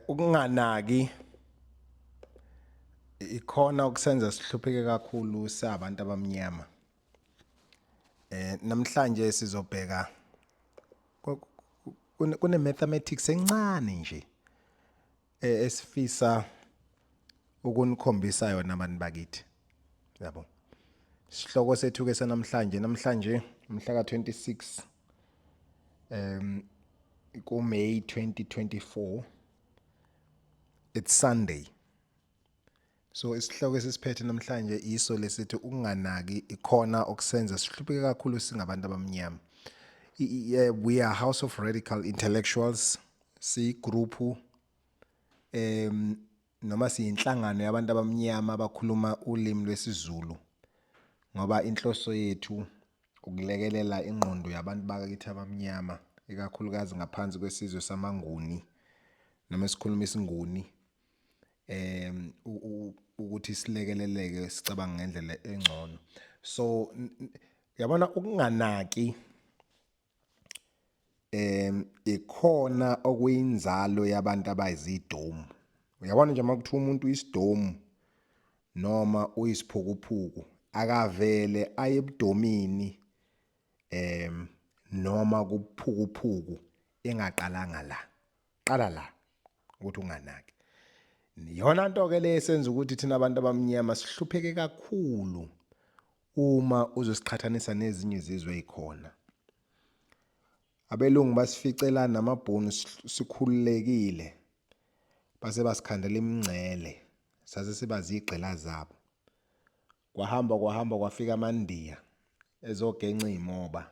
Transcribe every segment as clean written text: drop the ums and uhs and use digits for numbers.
Ukunganaki ikhona okusenza sihlupheke kakhulu sabantu abamnyama. Namhlanje sizobheka kune mathematics encane nje esifisa ukunikhombisa yona abantu bakithi. Yabo. Isihloko sethu ke sanamhlanje namhlanje mhla ka 26 ku May 2024, it's Sunday. So isihloko esisiphethe namhlanje iso lesithi ukunganaki ikhona okusenza sihlupheke kakhulu singabantu abamnyama. We are House of Radical Intellectuals, siyigroup noma siyinhlangano yabantu abamnyama abakhuluma ulimi lwesiZulu, ngoba inhloso yethu ukulekelela ingqondo yabantu bakithi abamnyama, ikakhulukazi ngaphansi kwesizwe samaNguni noma esikhuluma isiNguni, ukuthi silekeleleke sicabanga ngendlela engcono. So yabona, ukunganaki ikhona okuyinzalo yabantu abayizidomu. Uyabona nje, makuthiwa umuntu uyisidomu noma uyisiphukuphuku, akavele aye ebudomini noma kubuphukuphuku engaqalanga la. Qala la ukuthi unganaki. Iyona nto ke le esenza ukuthi thina abantu abamnyama sihlupheke kakhulu uma uzosiqhathanisa nezinye izizwe ezikhona. Abelungu basificela namabhunu sikhululekile, base basikhandela imingcele, sase siba zigqila zabo. Kwahamba kwahamba, kwafika amaNdiya ezogenca imoba.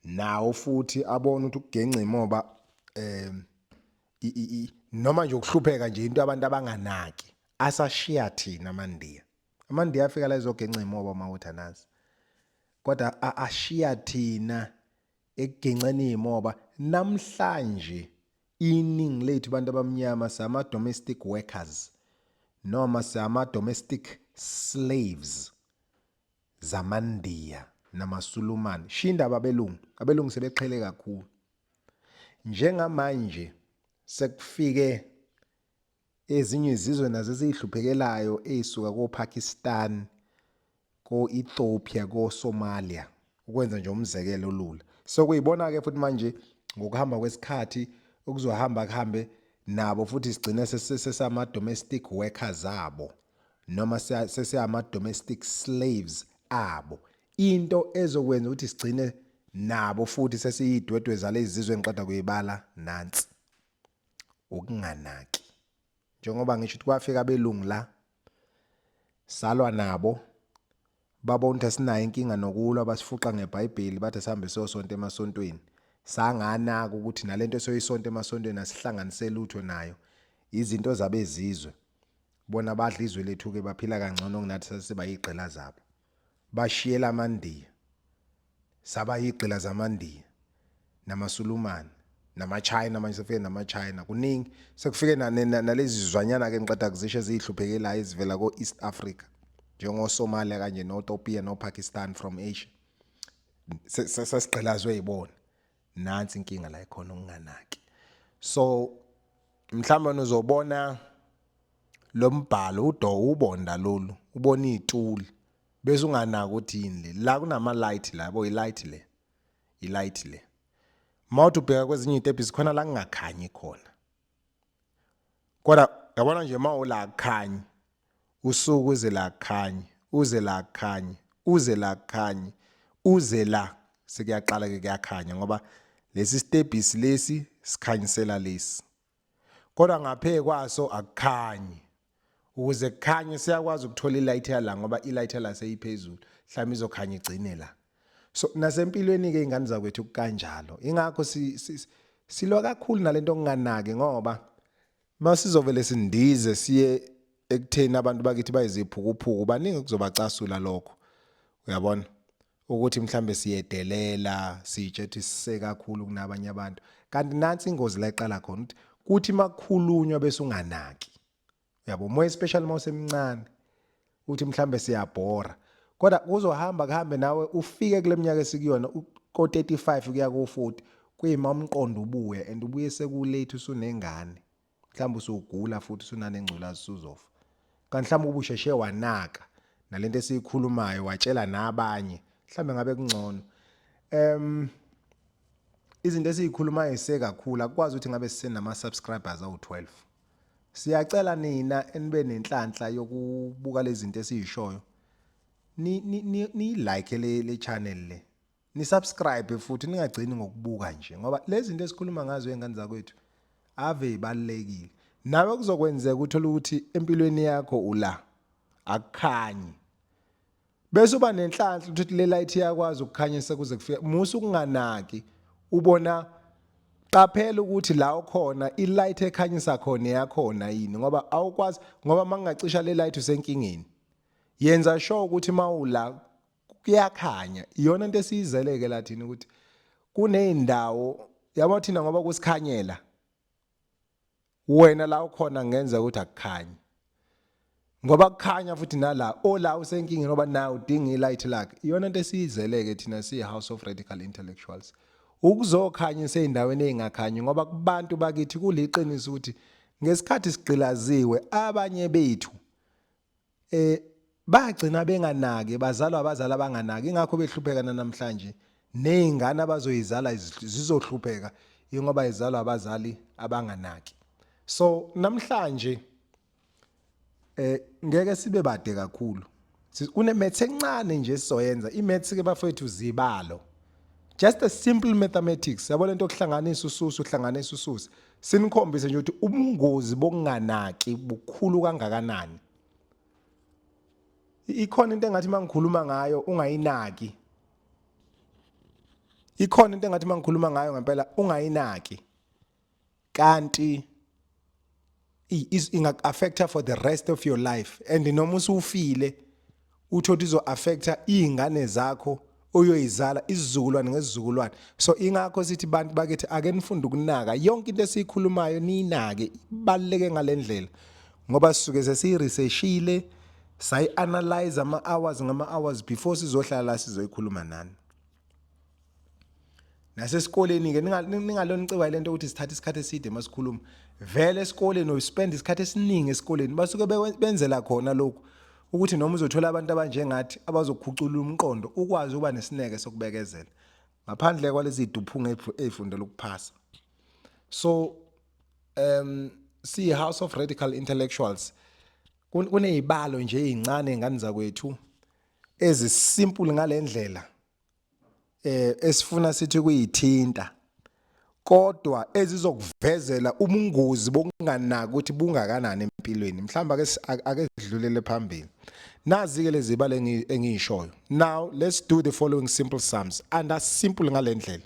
Nawo futhi abona ukuthi ukugenca imoba noma nje ukuhlupheka nje into abantu abanganaki, asashiya thina amaNdiya. AmaNdiya afika la ezogenca imoba mawuthi anazi. Kodwa ashiya thina ekugenceni imoba. Namhlanje iningi lethu abantu abamnyama sama domestic workers noma sama domestic slaves zamaNdiya namaSulumane. Shiya indaba abelungu, abelungu sebeqhele kakhulu. Njengamanje sekufike ezinye izizwe nazo ezihluphekelayo ezisuka koPakistan, ko-Ethiopia, ko-Somalia, ukwenza nje umzekelo olula. Sokuyibona ke futhi manje ngokuhamba kwesikhathi okuzohamba kuhambe nabo futhi sigcine sesama domestic workers abo noma sesiyama domestic slaves abo. Into ezokwenza ukuthi sigcine nabo futhi sesiyidwedwe zalezi zizwe engiqeda kuyibala nansi: ukunganaki. Njengoba ngisho ukuthi kwafika abelungu la, salwa nabo, babona ukuthi asinayo inkinga nokulwa, basifuqa ngeBhayibheli, bathi sihambe siyosonta emasontweni. Sanganaka ukuthi nalento esoyisonta emasontweni asihlanganise lutho nayo, izinto zabezizwe. Bona badla izwe lethu ke, baphila kangcono kunathi, sasiba yigqila zabo. Bashiyela amaNdiya, saba yigqila zamaNdiya namaSulumane namaChina. Manje sekufike namaChina, kuningi, sekufike nalezi zizwanyana ke ngiqeda kuzisho ezihluphekelayo ezivela ko East Africa, njengoSomalia kanje noEthiopia noPakistan from Asia. Sesigqilazwe yibona. Nansi inkinga la ikhona, ukunganaki. So mhlawumbe uzobona lo mbhalo udo ubonda lolu, ubona izituli bese unganaki ukuthi yini le. La kunama light la, yabo, i-light le, i-light le. Mawuthi ubheka kwezinye izitebhisi khona la kungakhanyi khona, kodwa yabona nje mawula kukhanyi, usuku uze la kukhanyi, uze la kukhanyi, uze la kukhanyi, uze la sekuyaqala ke kuyakhanya, ngoba lesi stebhisi lesi sikhanyisela lesi, kodwa ngaphe kwaso akukhanyi. Ukuze kukhanye siyakwazi ukuthola ilight yala, ngoba ilight yala seyiphezulu, mhlawumbe izokhanya igcine la. So nasempilweni ke, ingane zakwethu, kukanjalo. Ingakho silwa kakhulu nalento okunganaki, ngoba masizovele sindize siye ekutheni abantu bakithi bayiziphukuphuku, baningi kuzobacasula lokho. Uyabona ukuthi mhlambe siyedelela, sitshethi sise kakhulu kunabanye abantu, kanti nansi ingozi la iqala khona, ukuthi kuthi makukhulunywa bese unganaki, uyabo, more especially mawusemncane, uthi mhlambe siyabhora, kodwa kuzohamba kuhambe nawe ufike kule minyaka esikuyona ko 35 kuya ko 40, kuyima umqondo ubuye, and ubuye sekulate, usunengane. Mhlawumbe usugula futhi usunanengculazi, usuzofa. Kanti mhlawumbe ubusheshe wanaka nalento esiyikhulumayo, watshela nabanye, mhlawumbe ngabe kungcono. Izinto esiyikhulumayo sekakhulu, akukwazi ukuthi ngabe sisenama subscribers awu12. Siyacela nina enibe nenhlanhla yokubuka lezi zinto esiyishoyo, ni ni like le channel le, ni subscribe futhi, ningagcini ngokubuka nje, ngoba lezi zinto esikhuluma ngazo, ezingane zakwethu, ave ibalekile. Nawe kuzokwenzeka uthola ukuthi empilweni yakho ula akukhanyi, bese uba nenhlanhla ukuthi le light iyakwazi ukukhanyisa kuze kufike. Musa ukunganaki, ubona, qaphela ukuthi la ukhona i-light ekhanyisa khona yakhona yini, ngoba awukwazi, ngoba mangingacisha le light usenkingeni. Yenza sure ukuthi mawula kuyakhanya. Iyona into esiyizeleke la thina, ukuthi kuneyindawo yabo thina ngoba kusikhanyela, wena la ukhona ngenza ukuthi akukhanyi, ngoba kukhanya futhi nala ola usenkingeni, ngoba nawe udinga i-light lakhe. Iyona into esiyizeleke thina siyi House of Radical Intellectuals, ukuzokhanyisa ey'ndaweni ey'ngakhanyi, ngoba kubantu bakithi kuliqiniso ukuthi ngesikhathi sigqilaziwe abanye bethu bagcina benganaki, bazalwa abazali abanganaki, ingakho behlupheka namhlanje, nezingane abazoyizala zizohlupheka ingoba izalwa abazali abanganaki. So namhlanje ngeke sibe bade kakhulu, kune maths encane nje sizoyenza. I-maths ke bafethu zibalo, just a simple mathematics, yabo, lento okuhlanganisa ususu, uhlanganisa ususu, sinikhombise nje ukuthi ubungozi bokunganaki bukhulu kangakanani. Ikhona into engathi mangikhuluma ngayo ungayinaki, ikhona into engathi mangikhuluma ngayo ngempela ungayinaki, kanti ingaku-affecta for the rest of your life, and noma usufile uthothi izo-affecta iy'ngane zakho oyoyizala, isizukulwane ngesizukulwane. So ingakho sithi bantu bakithi, ake nifunde ukunaka yonke into esiyikhulumayo, niyinake, ibaluleke ngalendlela, ngoba sisuke sesiyi-researchile, sayi-analyze ama-hours ngama-hours before sizohlala la sizoyikhuluma nani. Nasesikoleni-ke ningalona iceba lento ukuthi sithatha isikhathi eside masikhuluma. Vele esikoleni uspend isikhathi esiningi esikoleni, basuke benzela khona lokhu, ukuthi noma uzothola abantu abanjengathi abazokhucula umqondo, ukwazi ukuba nesineke sokubekezela, ngaphandle kwalezi duphunga ey'fundela ukuphasa. So siyi House of Radical Intellectuals, kunezibalo nje ezincane, ngane zakwethu, ezisimple ngalendlela esifuna sithi kuyithinta, kodwa ezizokuvezela ubungozi bokunganaki ukuthi bungakanani empilweni. Mhlawumbe ake sidlulele phambili. Nazi ke lezi zibalo engiyishoyo. Now let's do the following simple sums, and as simple ngalendlela,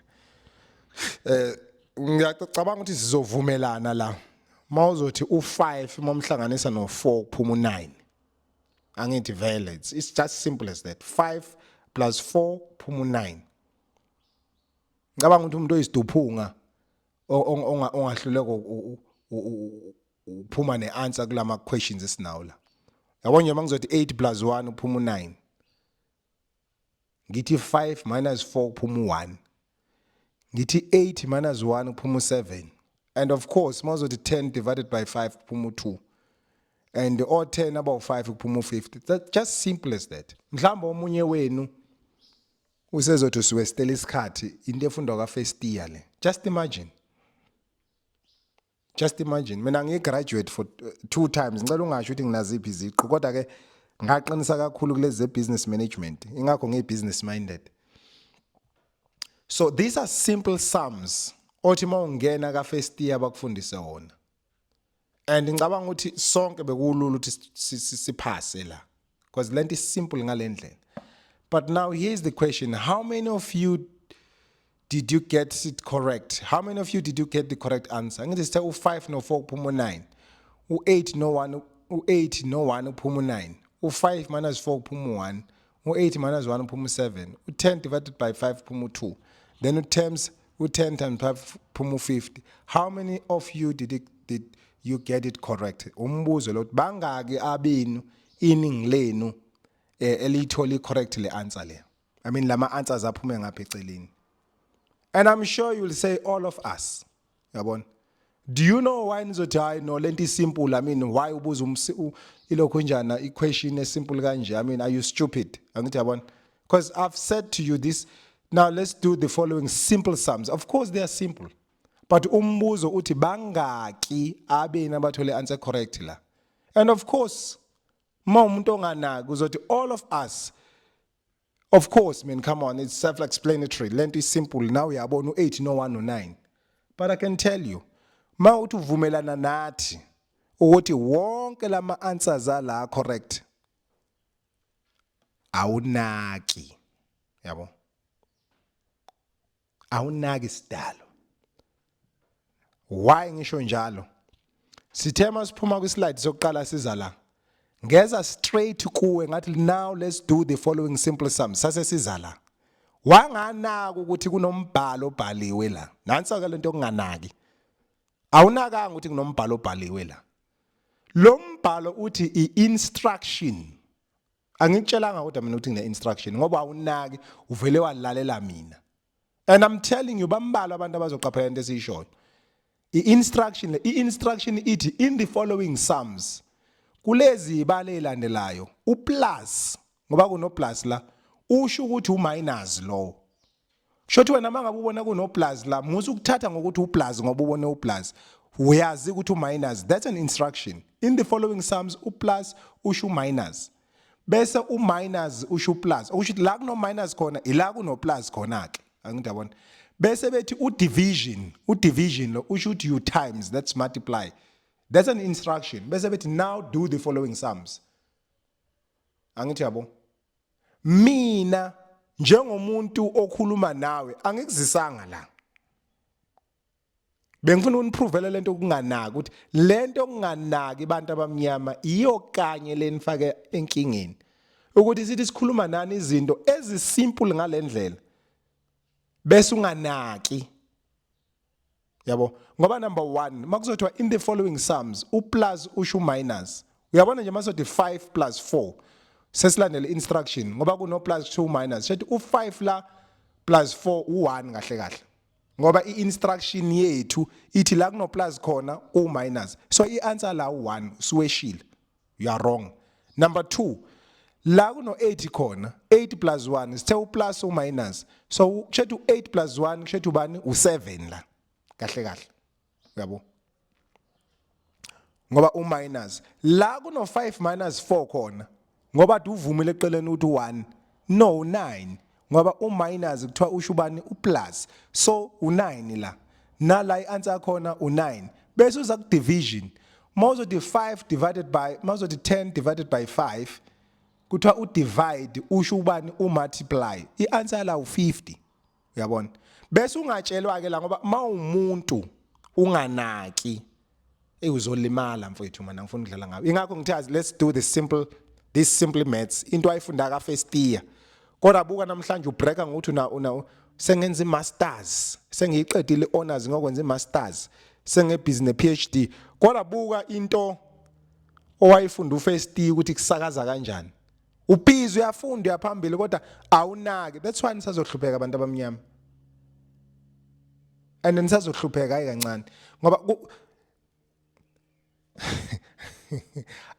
ngiyacabanga ukuthi sizovumelana la mawuzothi u5 momhlanganisa no4 kuphuma u9, angithi? Vele it's just simple as that, 5 plus 4 phuma u9. Ngicabanga ukuthi umuntu oyisiduphunga ongahluleka uphuma neanswer kulama questions esinawo la, yabo nje. Mangizothi 8 plus 1 uphuma u9, ngithi 5 minus 4 kuphuma u1, ngithi 8 minus 1 kuphuma u7, and of course mawuzothi 10 divided by 5 kuphuma u2, and all 10 about 5 kuphuma u50. That just simple as that. Mhlawumbe omunye wenu usezothi usiwastela isikhathi, into efundwa ka first year le. Just imagine, just imagine, mina ngiyi-graduate for two times. Ngicela ungasho ukuthi nginaziphi iziqu, kodwa ke ngaqinisa kakhulu kulezi ze-business management, ingakho ngiyi-business minded. So these are simple sums othi uma ungena ka-first year bakufundise wona, and ngicabanga ukuthi sonke bekulula ukuthi siphase la, because lento is simple ngalendlela. But now here's the question: how many of you did you get it correct? How many of you did you get the correct answer? Ngithi sithe u5 no4 kuphuma u9, u8 no1, u8 no1 uphuma u9, u5 minus 4 kuphuma u1, u8 minus 1 uphuma u7, u10 divided by 5 uphuma u2, then u-times u10 times 5 uphuma u50. How many of you did you get it correct? Umbuzo lo, bangaki abenu, iningi lenu eliyithola i-correct le answer le? I mean, lama answers aphume ngapha eceleni, and I'm sure you'll say all of us, yabona. Do you know why nizothi hayi no, lento isimple? I mean, why ubuza ilokhu njana i-question esimple kanje? I mean, are you stupid? Angithi yabona, because I've said to you this. Now let's do the following simple sums. Of course they are simple, but umbuzo uthi bangaki abeni abathole answer correct la? And of course, uma umuntu onganaki uzothi all of us. Of course, man, come on, it's self-explanatory. Lento is simple. Now uyabona u8 no 1 no 9. But I can tell you, ma uthi uvumelana nathi ukuthi wonke lama answers ala correct, awunaki, yabo, awunaki sidalo. Why ngisho njalo? Sithe masiphuma kwislide sokuqala siza la, ngeza straight kuwe ngathi, "Now let's do the following simple sums." Sase siza la, wanganaka ukuthi kunombhalo obhaliwe la. Nansi ke lento yokunganaki. Awunakanga ukuthi kunombhalo obhaliwe la. Lo mbhalo uthi i-instruction. Angikutshelanga kodwa mina ukuthi ngine-instruction, ngoba awunaki, uvele walalela mina. And I'm telling you, bambalwa abantu abazoqaphela into esiyishoyo. I-instruction le, i-instruction ithi in the following sums, kulezi ibale elandelayo, uplus, ngoba kuno plus la, usho ukuthi uminus lo. Kusho wena mangabe ubona kuno plus la, musu ukuthatha ngokuthi uplus ngoba ubone uplus, uyazi ukuthi uminus. That's an instruction. In the following sums, uplus usho uminus, bese uminus usho uplus, okusho ukuthi la kuno minus khona ila kuno plus khona ke. Angithi yabona? Bese bethi udivision, udivision lo usho ukuthi you times, that's multiply. That's an instruction. Bese bethi now do the following sums. Angithi yabo? Mina njengomuntu okhuluma nawe angikuzisanga la, bengifuna ukuniprovela lento okunganaki, ukuthi lento okunganaki abantu abamnyama iyo kanye lenifake enkingeni, ukuthi sithi sikhuluma nani izinto ezisimple ngalendlela bese unganaki, yabo. Ngoba number 1, makuzothiwa in the following sums uplus usho minus, uyabona nje masothi 5 plus 4, sesilandele instruction, ngoba kuno plus 2 minus, shethi u5 la plus 4 u1 kahle kahle, ngoba i-instruction yethu ithi la kuno plus khona u minus. So i-answer la u1, suweshile, you are wrong. Number 2, la kuno 8 khona, 8 plus 1, sithe u plus u minus, so kushethu 8 plus 1 kushethu ubani? U7 la kahle kahle, uyabo, ngoba u minus. La kuno 5 minus 4 khona, ngoba uvumile eqeleni ukuthi u1, no, 9, ngoba u minus kuthiwa usho ubani? U plus. So u9 la, nala i-answer khona u9. Bese uza ku division, mawuzothi 5 divided by, mawuzothi 10 divided by 5, kuthiwa u divide usho ubani? U multiply. I-answer la u50, uyabona? Bese ungatshelwa ke la, ngoba mawumuntu unganaki, ey, uzolimala mfowethu. Mina ngifuna ukudlala ngawe, ingakho ngithi let's do the simple, this simple maths, into ayifunda ka first year. Kodwa buka namhlanje ubreaka ngokuthi una sengenza i-masters, sengiyiqedile i-honors ngokwenza i-masters, sengebhizi ne-PhD, kodwa buka into owayifunda u-first year ukuthi kusakaza kanjani. Ubhizi uyafunda, uyaphambili, kodwa awunaki. That's why nisazohlupheka abantu abamnyama, and nisazohlupheka hayi kancane, ngoba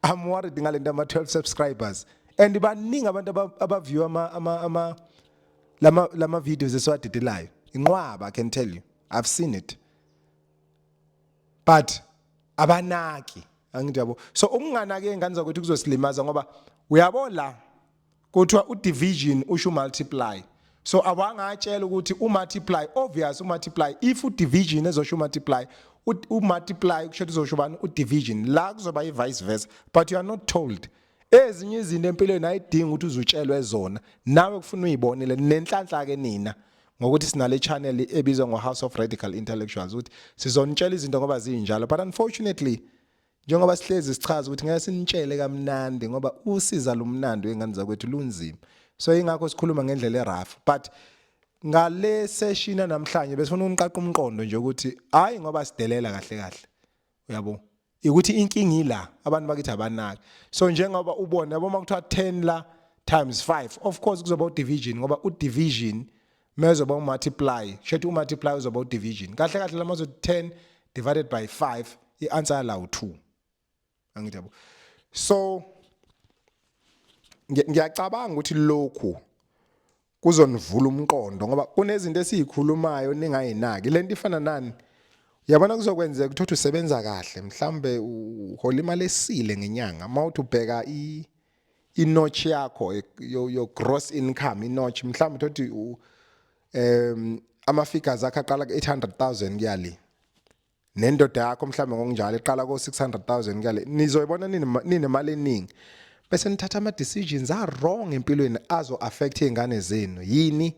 I'm worried ngalento ama 12 subscribers, and baningi abantu abaview ama lama videos esiwadidelayo, inqwaba. I can tell you, I've seen it, but abanaki. Angithi yabo? So ukunganaki ingane zakwethu kuzosilimaza, ngoba uyabo la kuthiwa udivision usho multiply, so awangatshela ukuthi umultiply, obvious umultiply. If udivision ezosho multiply, umultiply kusho uzosho bani? Udivision. La kuzoba i-vice versa, but you are not told. Ezinye izinto empilweni ayidingi ukuthi uzutshelwe zona, nawe kufuna uyibonele. Nenhlanhla ke nina ngokuthi sinale channel ebizwa ngo-House of Radical Intellectuals, ukuthi sizonitshela izinto ngoba zinjalo. But unfortunately, njengoba sihlezi sichaza ukuthi ngeke sinitshele kamnandi, ngoba usiza lomnandi wengane zakwethu lunzima, so ingakho sikhuluma ngendlela erough. But ngale session namhlanje besifuna uniqaqa umqondo nje ukuthi hayi ngoba sidelela kahle kahle, uyabo, ukuthi inkinga ila abantu bakithi abanaki. So njengoba ubona, yabo, makuthiwa 10 la times 5, of course kuzoba udivision, ngoba udivision mezoba umultiply, shethi umultiply uzoba udivision kahle kahle. Lamazothi 10 divided by 5, i-answer la u2, angithi yabo? So ngiyacabanga ukuthi lokhu kuzonivula umqondo, ngoba kunezinto esizikhulumayo ningayinaki. Lento ifana nani? Uyabona, kuzokwenzeka ukuthi usebenza kahle, mhlambe uhola imali esile ngenyanga. Mawuthi ubheka i inotch yakho, your gross income inotch, mhlawumbe uthi ama figures akhe aqala ku 800,000 kuya le, nendoda yakho mhlawumbe ngokunjalo iqala ko 600,000 kuya le. Nizoyibona ninemali eningi, bese nithatha ama decisions a wrong empilweni azo affect izingane zenu. Yini?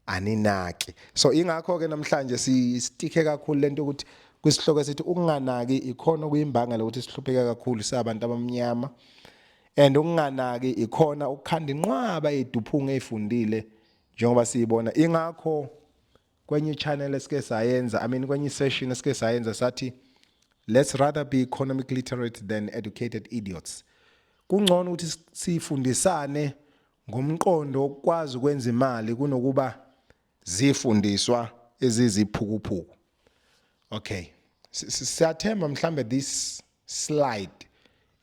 Aninaki. So ingakho ke namhlanje sistike kakhulu lento ukuthi kwisihloko esithi ukunganaki ikhona okuyimbangela ukuthi sihlupheke kakhulu sabantu abamnyama, and ukunganaki ikhona ukukhanda inqwaba yeduphunga ezifundile njengoba siyibona. Ingakho kwenye channel esike sayenza, I mean, kwenye session esike sayenza, sathi let's rather be economic literate than educated idiots. Kungcono ukuthi sifundisane ngomqondo okwazi ukwenza imali kunokuba zifundiswa eziziphukuphuku. Okay, siyathemba mhlambe this slide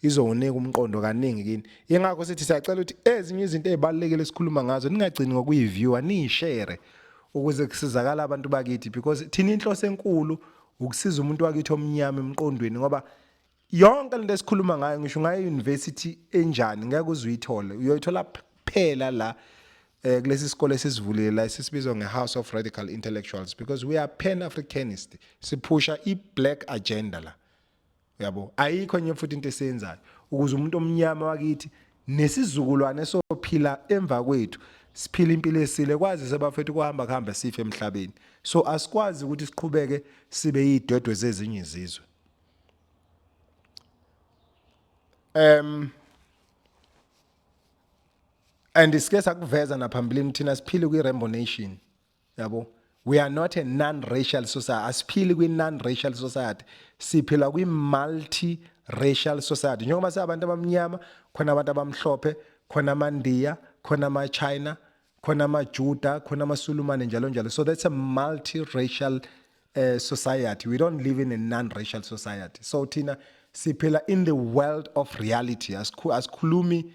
izowunika umqondo kaningi kini. Ingakho sithi siyacela ukuthi ezinye izinto ezibalulekile esikhuluma ngazo ningagcini ngokuyiviewa, niyishare ukuze kusizakala abantu bakithi, because thina inhloso enkulu ukusiza umuntu wakithi omnyama emqondweni, ngoba yonke lento esikhuluma ngayo, ngisho ngayo university enjani, ngeke uze uyithole. Uyoyithola kuphela la kulesi sikole esisivulile la, esisibizwa nge-House of Radical Intellectuals, because we are pan Africanist, siphusha i-black agenda la, uyabo? Ayikho enye futhi into esiyenzayo ukuze umuntu omnyama wakithi nesizukulwane sophila emva kwethu siphila impilo esile. Kwazi sebafethu, kuhamba kuhamba sife emhlabeni, so asikwazi ukuthi siqhubeke sibe yidwedwe zezinye izizwe. And sike sakuveza naphambilini, thina siphile kwi-Rainbow Nation, yabo? We are not a non-racial society. Asiphili kwi-non-racial society, siphila kwi-multi-racial society. Njengoba singabantu abamnyama, khona abantu abamhlophe, khona amaNdiya, khona ama-China, khona amaJuda, khona amaSulumane, njalo njalo. So that's a multi-racial society. We don't live in a non-racial society. So thina siphila in the world of reality. Asikhulumi,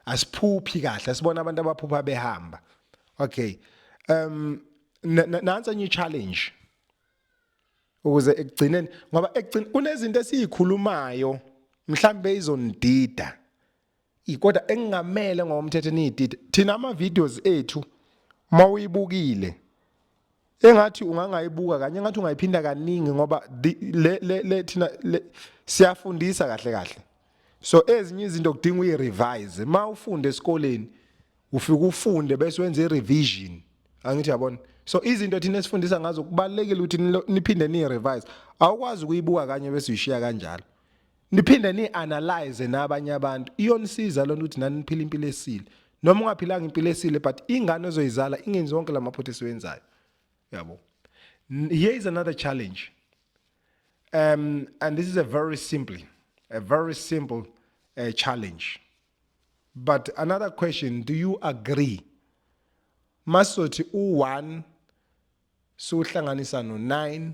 asiphuphi kahle, sibona abantu abaphupha behamba. Okay, nansi enye challenge ukuze ekugcineni, ngoba ekugcina kunezinto esizikhulumayo mhlambe izonidida, kodwa engingamele ngomthetho niyidide. Thina ama videos ethu mawuyibukile engathi ungangayibuka kanye, engathi ungayiphinda kaningi, ngoba le thina siyafundisa kahle kahle. So ezinye izinto kudinga uyirevise. Ma ufunda esikoleni, ufike ufunde bese wenza i-revision, angithi yabona? So izinto thina esifundisa ngazo kubalulekile ukuthi niphinde niyi-revise. Awukwazi ukuyibuka kanye bese uyishiya kanjalo. Niphinde ni-analyze nabanye abantu. Iyonisiza lento ukuthi nani niphile impilo esile, noma ungaphilanga impilo esile, but ingane ozoyizala ingenzi wonke lamaphutha esiwenzayo, yabo? Here is another challenge, and this is a very simple challenge. But another question: do you agree masothi u1 suhlanganisa no9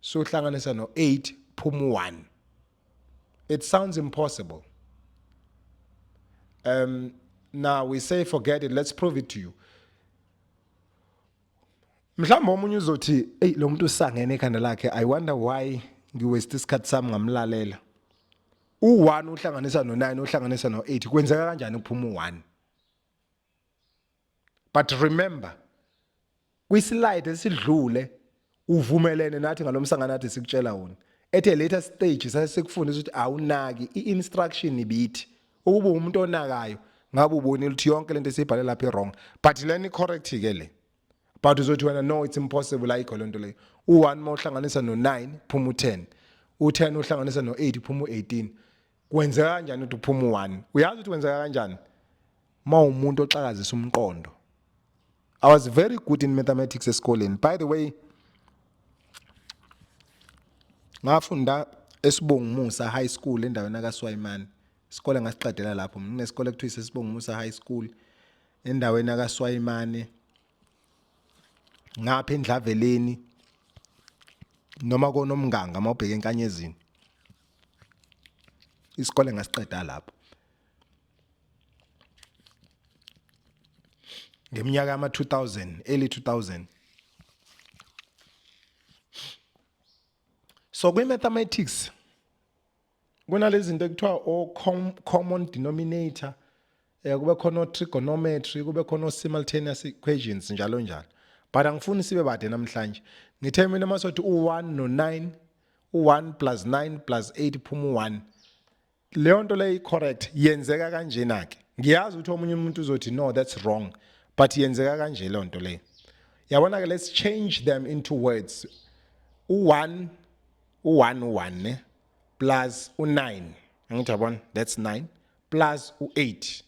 suhlanganisa no8 phuma u1? It sounds impossible. Now we say forget it, let's prove it to you. Mhlawumbe omunye uzothi, "Hey, lo muntu usangene ekhanda lakhe. I wonder why ngiwaste isikhathi sami ngamlalela. U1 uhlanganisa no9 uhlanganisa no8, kwenzeka kanjani ukuphuma u1?" But remember, kwislide esidlule uvumelene nathi ngalomsangano athi sikutshela wona. At a later stage sasikufundisa ukuthi awunaki, i-instruction ibithi ukuba umuntu onakayo ngabe ubonile ukuthi yonke lento esiyibhale lapha i-wrong, but lena i-correct ke le. But uzothi wena, "No, it's impossible, ayikho lento leyo. U1 mawuhlanganisa no9 phuma u10, u10 uhlanganisa no8 phuma u18, kwenzeka kanjani ukuthi uphuma u1?" Uyazi ukuthi kwenzeka kanjani? Mawumuntu oxakazisa umqondo. I was very good in mathematics esikoleni, by the way. Ngafunda eSibongumusa High School endaweni kaSwayimane. Isikole ngasiqedela lapho. Kunesikole ekuthiwa iseSibongumusa High School endaweni kaSwayimane ngapha eNdlaveleni. Noma konomnganga mawubheka enkanyezini. Isikole ngasiqeda lapho. Ngeminyaka yama 2000, early 2000. So kwi mathematics kunalezi zinto ekuthiwa o common denominator, kube khona trigonometry, kube khona simultaneous equations, njalo njalo, but angifuni sibe bade namhlanje. Ngithe mina masothi u1 no9, u1 plus 9 plus 8 phuma u1. Leyo nto leyo correct, yenzeka kanjena ke. Ngiyazi ukuthi omunye umuntu uzothi, "No, that's wrong," but yenzeka kanje leyo nto leyo. Yabona ke, let's change them into words. U1, u1, u1 ne plus u9, angithi yabona, that's 9 plus u8.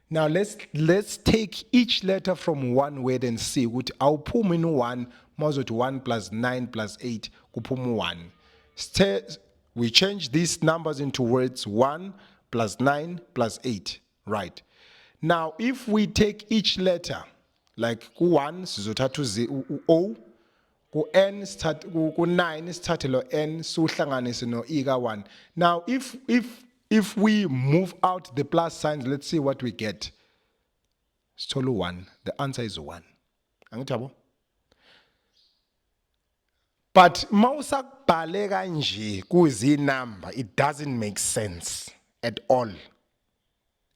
Now let's take each letter from one word and see ukuthi awuphumi no1. Mawuzothi 1 plus 9 plus 8 kuphuma u1. We change these numbers into words: 1 plus 9 plus 8. Right now, if we take each letter, like ku1 sizothatha u-O, ku-N sithathe, ku-9 sithathe lo N siwuhlanganise no E ka-1. Now if we move out the plus signs, let's see what we get. Sithola u-1. The answer is 1, angithi yabo? But mawusakubhale kanje kuzinumber, it doesn't make sense at all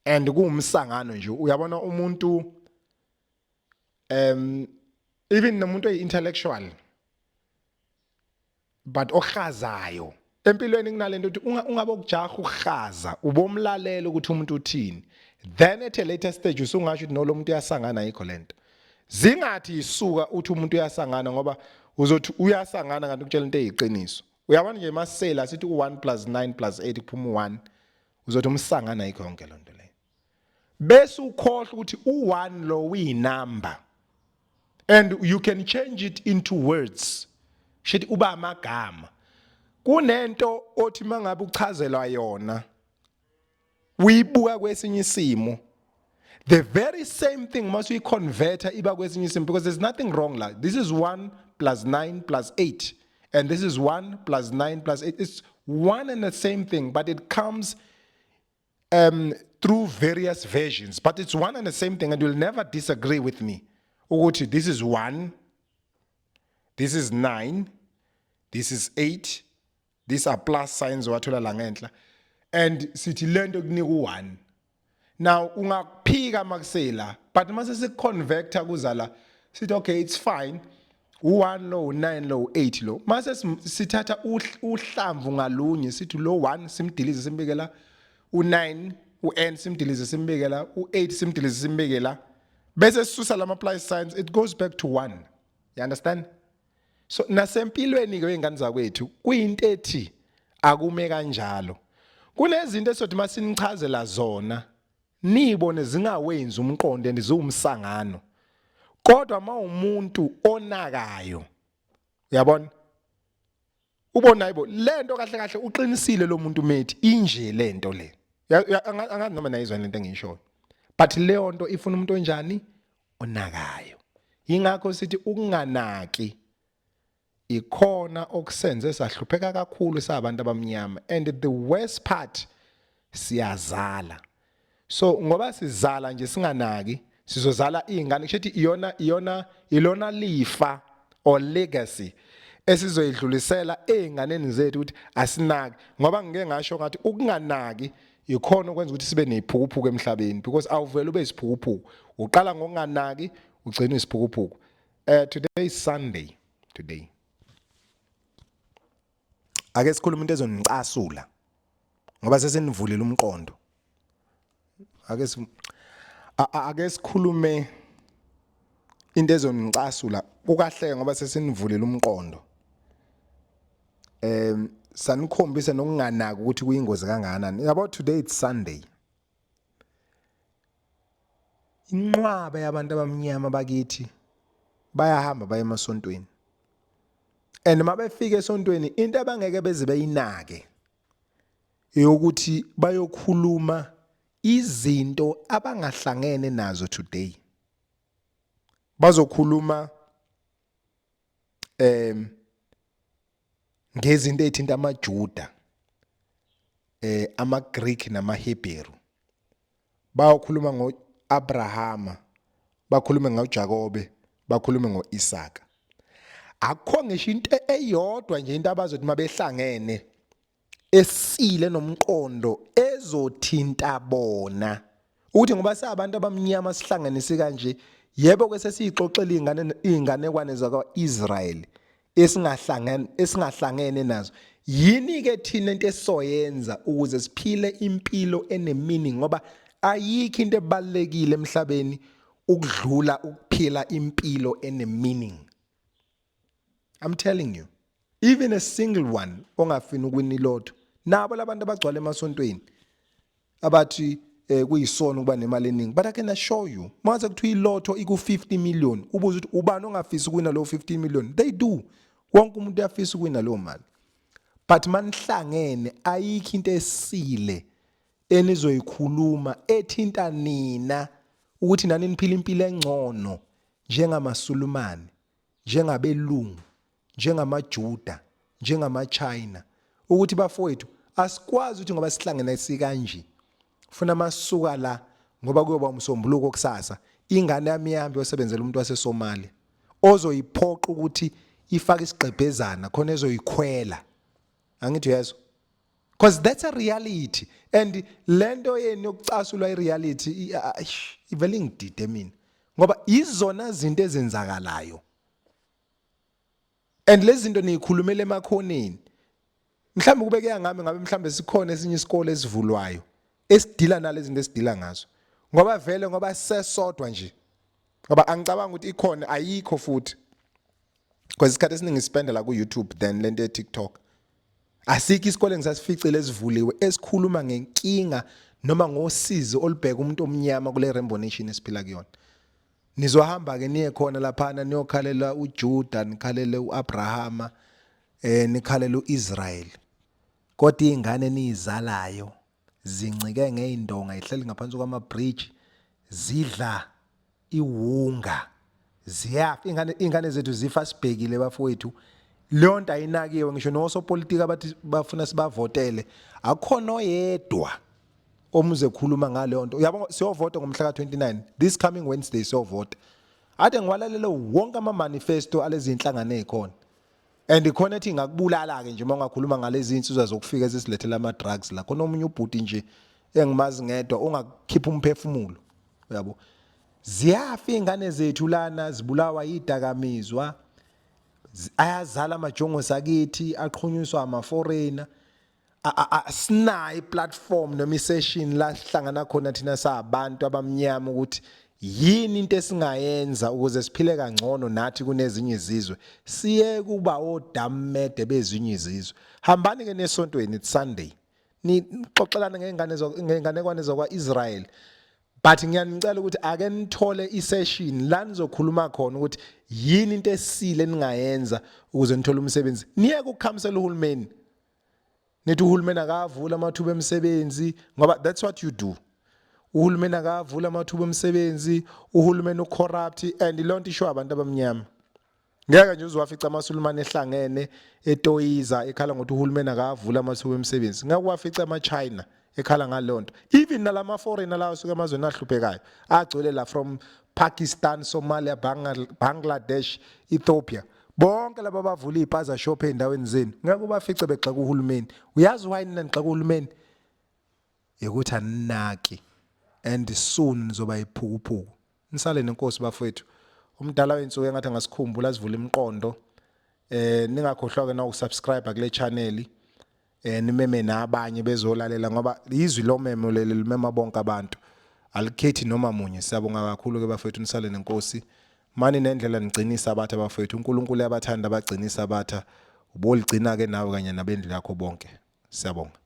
and kuwumsangano nje. Uyabona umuntu, even nomuntu oyi-intellectual but ohazayo empilweni, kunalento ukuthi ungabe ukujaha ukuhaza, ubomlalela ukuthi umuntu uthini, then at a later stage usungasho ukuthi no, lo muntu uyasangana, ayikho lento. Zingathi isuka uthi umuntu uyasangana, ngoba uzothi uyasangana kanti ukutshela into eyiqiniso. Uyabona nje, masela sithi u1 plus 9 plus 8 kuphuma u1, uzothi umsangana, ayikho yonke lonto leyo, bese ukhohlwa ukuthi u1 lo uyinumber and you can change it into words. Shithi uba amagama. Kunento othi mangabe uchazelwa yona, uyibuka kwesinye isimo, the very same thing must we convert iba kwesinye isimo, because there's nothing wrong la. This is 1 plus 9 plus 8 and this is 1 plus 9 plus 8. It's one and the same thing, but it comes through various versions, but it's one and the same thing, and you'll never disagree with me ukuthi this is 1, this is 9, this is 8. These are plus signs wathola la ngenhla, and sithi lento kunika u1. Now ungakuphika makusela, but mase sikuconverta kuzala sithi, okay, it's fine, u1 lo, u9 lo, u8 lo. Mase sithatha uhlamvu ngalunye, sithi lo 1 simdilize simbikela, u9 un simdilize simbikela, u8 simdilize simbikela, bese sisusa lama plus signs, it goes back to 1. You understand? So nasempilweni ke wengane zakwethu, kuyinto ethi akume kanjalo. Kunezinto esothi masinichazela zona nibone zingawenzi umqondo and ziwumsangano, kodwa mawumuntu onakayo, uyabona, ubona hayibo, lento kahle kahle uqinisile lo muntu methi inje lento le. Angazi noma nayizwa lento engiyishoyo, but leyo nto ifuna umuntu onjani? Onakayo. Ingakho sithi ukunganaki ikhona okusenze sahlupheka kakhulu sabantu abamnyama, and the worst part, siyazala. So ngoba sizala nje singanaki, sizozala izingane, kusho ukuthi iyona ilona lifa or legacy esizoyidlulisela ezinganeni zethu, ukuthi asinaki. Ngoba ngike ngasho ngathi ukunganaki ikhona okwenza ukuthi sibe neziphukuphuku emhlabeni, because awuvele ube isiphukuphuku, uqala ngokunganaki, ugcina isiphukuphuku. Today is Sunday. Today ake sikhulume into ezonicasula ngoba sesenivulile umqondo. Ake sikhulume into ezonicasula kukahleke ngoba sesinivulile umqondo, sanikhombisa nokunganaki ukuthi kuyingozi kangakanani. Yabo, today it's Sunday. Inqwaba yabantu abamnyama bakithi bayahamba baye emasontweni, and mabefika esontweni, into abangeke beze beyinake eyokuthi bayokhuluma izinto abangahlangene nazo. Today bazokhuluma Ngezinto ezithinta amaJuda, amaGreek namaHebheru. Bayokhuluma ngoAbrahama, bakhulume ngoJakobe, bakhulume ngoIsaka. Akukho ngisho into eyodwa nje into abazothi mabehlangene esile nomqondo ezothinta bona ukuthi ngoba sabantu abamnyama sihlanganise kanje. Yebo ke, sesiyixoxela izingane izinganekwane zakwa-Israel esingahlangene nazo. Yini ke thina into esizoyenza ukuze siphile impilo ene-meaning? Ngoba ayikho into ebalekile emhlabeni ukudlula ukuphila impilo ene-meaning. I'm telling you, even a single one ongafuni ukuwina ilotho, nabo labantu abagcwala emasontweni abathi kuyisono ukuba nemali eningi, but I can assure you, mase kuthiwa ilotho iku 50 million, ubuze ukuthi ubani ongafisi ukuwina lo 50 million, they do. Wonke umuntu uyafisa ukuwina leyo mali, but manihlangene ayikho into esile enizoyikhuluma ethinta nina ukuthi nani niphila impilo engcono njengamaSulumane, njengabelungu, njengamaJuda, njengamaChina, ukuthi bafowethu asikwazi ukuthi ngoba sihlangene sikanje funa masuka la, ngoba kuyoba umsombuluko kusasa, ingane yami ihambe yosebenzela umuntu waseSomalia ozoyiphoqa ukuthi ifake isigqebhezana khona ezoyikhwela. Angithi uyezwa? Because that's a reality, and lento yenu yokucasulwa ireality ivele ingidide mina, ngoba izona zinto ezenzakalayo and lezi zinto niyikhulumela emakhoneni. Mhlawumbe kube kuya ngami, ngabe mhlawumbe sikhona esinye isikole esivulwayo esidila nalezi zinto esidila ngazo, ngoba vele ngoba sesodwa nje, ngoba angicabanga ukuthi ikhona, ayikho futhi, because isikhathi esiningi sispenda la ku YouTube than lento ye TikTok. Asikho isikole ngisasificile esivuliwe esikhuluma ngenkinga noma ngosizi olubheka umuntu omnyama kule Rainbow Nation esiphila kuyona. Nizohamba ke niye khona laphana niyokhalela uJuda, nikhalele uAbrahama, nikhalele uIsrael, kodwa izingane nizalayo zincike ngeindonga, ihleli ngaphansi kwama bridge, zidla iwunga, ziyafa ingane. Ingane zethu zifa sibhekile, bafowethu. Leyo nto ayinakiwe ngisho nosopolitiki abathi bafuna sibavotele. Akukhona oyedwa omuze khuluma ngaleyo nto. Uyabo, siyovota ngomhla ka-29, this coming Wednesday siyovota. Ade ngiwalalele wonke ama-manifesto alezi inhlangano ezikhona, and khona ethi ngakubulala ke nje uma ungakhuluma ngalezi insizwa zokufika ezisilethela ama drugs la. Khona omunye ubhuti nje engimazi ngedwa ongakukhipha umphefumulo, uyabo. Ziyafa ingane zethu lana, zibulawa idakamizwa, ayazala amajongo sakithi aqhunyiswa ama-foreigner. Asinayo iplatform noma isession la sihlangana khona thina sabantu abamnyama ukuthi yini into esingayenza ukuze siphile kangcono nathi kunezinye izizwe, siye kuba odammede bezinye izizwe. Hambani ke nesontweni, it's Sunday, nixoxelana ngengane, ngenganekwane zakwa-Israel, but ngiyanicela ukuthi ake nithole isession la nizokhuluma khona ukuthi yini into esile ningayenza ukuze nithole umsebenzi. Niyeke ukukhamisela uhulumeni, nithi uhulumeni akavula amathuba emisebenzi, ngoba that's what you do. Uhulumeni akavula amathuba emisebenzi, uhulumeni ucorrupt, and lonto isho abantu abamnyama. Ngeke nje uziwafica amaSulumane ehlangene etoyiza ekhala ngokuthi uhulumeni akavula amathuba emisebenzi. Ngeke wafica ama-China ekhala ngaleyo nto. Even nalama foreigner lawa asuka emazweni ahluphekayo agcwele la, from Pakistan, Somalia, Bangladesh, Ethiopia, bonke laba bavula iy'paza shop ey'ndaweni zenu, ngeke ubafice begxeka uhulumeni. Uyazi why nina nigxeka uhulumeni? Ukuthi aninaki, and soon nizoba yiphukuphuku. Nisale nenkosi, bafowethu. Umdala wensuku engathi angasikhumbula, asivule imiqondo. Ningakhohlwa ke na ukusubscribe kule channel, nimeme nabanye bezolalela, ngoba izwi lomemo leli limema bonke abantu, alikhethi noma munye. Siyabonga kakhulu ke, bafowethu. Nisale nenkosi. Mani nendlela, nigcina isabatha, bafowethu. uNkulunkulu uyabathanda abagcina isabatha. Uboligcina ke nawe kanye nabendlu yakho bonke. Siyabonga.